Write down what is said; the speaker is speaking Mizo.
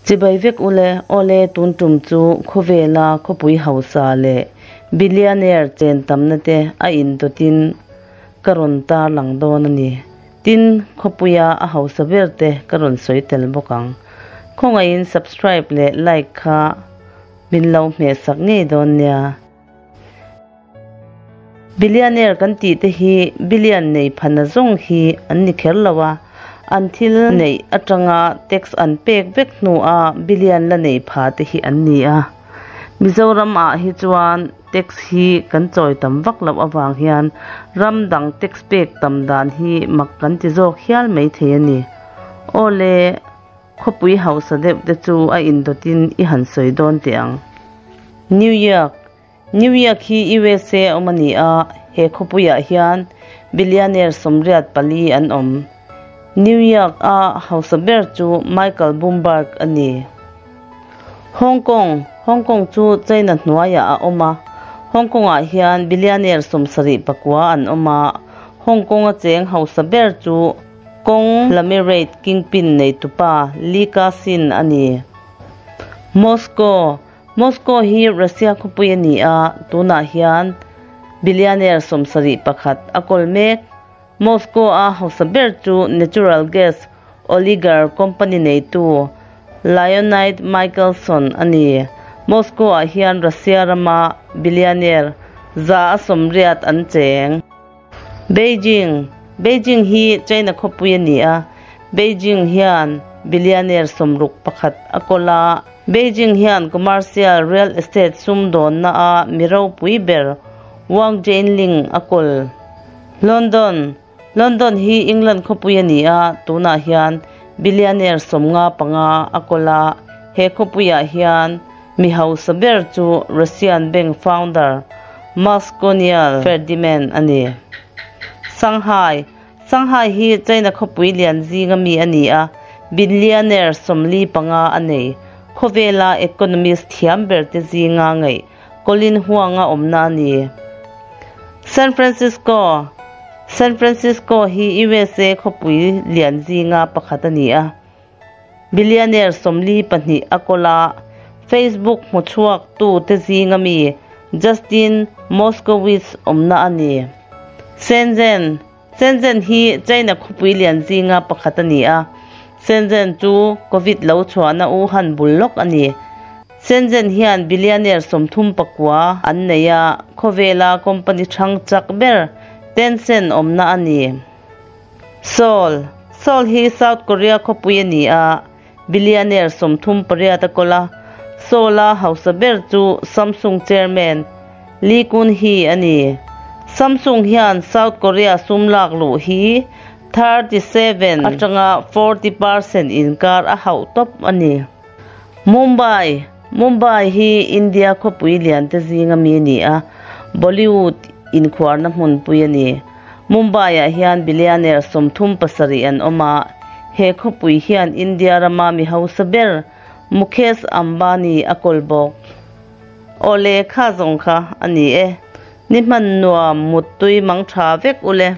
Chibai vek ule, awle tun tum chu khawvela khawpui hausa leh billionaire chen tamna te a indawtin ka rawn tarlang dawn a ni. Tin, khawpuia a hausa ber te ka rawn sawi tel bawk ang. Khawngaihin subscribe leh like kha min lo hmehsak ngei dawn nia. Billionaire kan tih te hi billion nei phana zawng hi an ni kher lo a, an thil neih atanga tax an pek vek hnua billion la nei pha te hi an ni a. Mizoram ah hi chuan tax hi kan chawi tam vak loh avang hian ram dang tax pek tam dan hi mak kan ti zawk hial mai thei a ni. Awle, khawpui hausa deuh te chu a indawtin i han sawi dawn teh ang. New York, New York hi USA a awm a ni a, he khawpuiah hian billionaire 84 an awm. New York a hausa ber chu Michael Bloomberg a ni. Hong Kong, Hong Kong chu China hnuaiah a awm a, Hong Kong ah hian billionaire 79 an awm a, Hong Kong a cheng hausa ber chu Conglomerate kingpin neitupa Li Ka-shing a ni. Moscow, Moscow hi Russia khawpui a ni a, tunah hian billionaire 71 a kawl mek. Moscow a hausa ber chu natural gas oligarch company neitu Leonid Michelson a ni. Moscow ah hian Russia rama billionaire 180 an cheng. Beijing, Beijing hi China khawpui a ni a, Beijing hian billionaire 61 a kawl a. Beijing hian commercial real estate sumdawnna a mi ropui ber Wang Jianlin a kawl. London, London hi England khawpui a ni a, tunah hian billionaire 55 a kawl a. He khawpuiah hian mi hausa ber chu Russian bank founder Maxconial Ferdinand a ni. Shanghai, Shanghai hi China khawpui lian zinga mi a ni a, billionaire 45 a nei. Khawvela economist thiam ber te zinga ngai Colin Huang a awmna a ni. San Francisco, San Francisco hi USA khawpui lian zinga pakhat a ni a, billionaire 42 a kawl a, Facebook hmuchhuak tu te zinga mi Justin Moskowitz awmna a ni. Shenzhen, Shenzhen hi China khawpui lian zinga pakhat a ni a, Shenzhen chu Covid lo chhuahna Wuhan bul lawk a ni. Shenzhen hian billionaire 39 an nei a, khawvela company thang chak ber Tencent awmna a ni. Seoul, Seoul hi South Korea khawpui a ni a, billionaire 38 a kawl a, Seoul a hausa ber chu Samsung chairman Lee Kun-hee a ni. Samsung hian South Korea sum lak luh hi 37 atanga 40% inkar a hauh tawp a ni. Mumbai, Mumbai hi India khawpui lian te zinga mi a ni a, Bollywood inkhuarna hmunpui a ni. Mumbai ah hian billionaire 37 an awm a, he khawpui hian India rama mi hausa ber Mukesh Ambani a kawl bawk. Awle kha zawng kha a ni e. Ni hman nuam muttui mang tha vek ule.